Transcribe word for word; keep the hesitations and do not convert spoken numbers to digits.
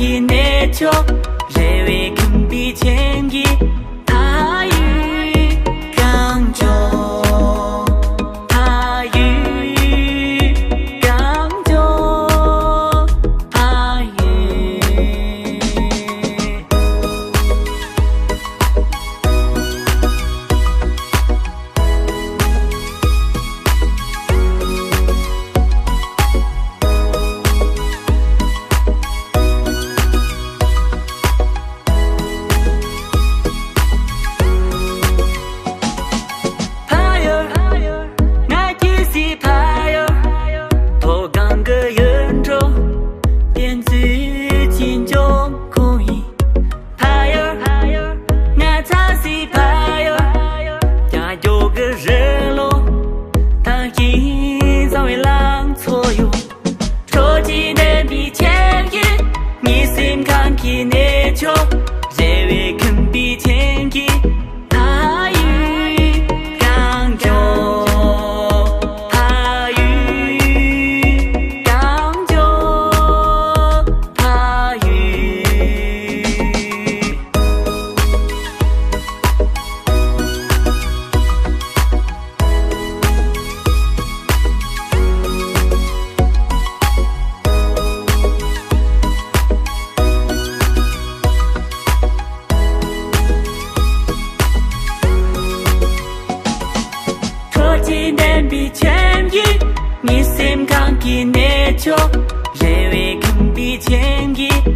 གི་གནས་མཆོག་རེ་བའི་ཁང་པའི་ཆེན་གྱི་ཕ་ཡུལ་གངས་ལྗོངས། ཕ་ཡུལ་གངས་ལྗོངས། ཕ་ཡུལ། ཕ་ཡུལ། ང་སྐྱེས་སའི་ཕ་ཡུལ། མཐོ་སྒང་གི་ཡུལ་གྲུ། གཏེར་མཛོད་ཀྱི་འབྱུང་ཁུངས་ཡིན། ཕ་ཡུལ། ང་འཚར་སའི་ཕ་ཡུལ། རྒྱ་མགྱོགས་ཀྱི་རི་ཀླུང་། ཐང་ཆེན་གཙང་བའི་ལང་ཚོ་ཡོད། སྲོག་གཅོད་བདེན་པའི་ཁྱིམ་གྱི། ངའི་སེམས་ཁམས་ཀྱི་གནས་མཆོག་རེ་བའི་ཁང་པའི་ཆེན་གྱི་ཕ་ཡུལ་གངས་ལྗོངས། ཕ་ཡུལ་གངས་ལྗོངས། ཕ་ཡུལ། སྲོག་གཅོད་བདེན་པའི་ཁྱིམ་གྱི། ངའི་སེམས་ཁམས་ཀྱི་གནས་མཆོག་རེ་བའི་ཁང་པའི་ཆེན་གྱི་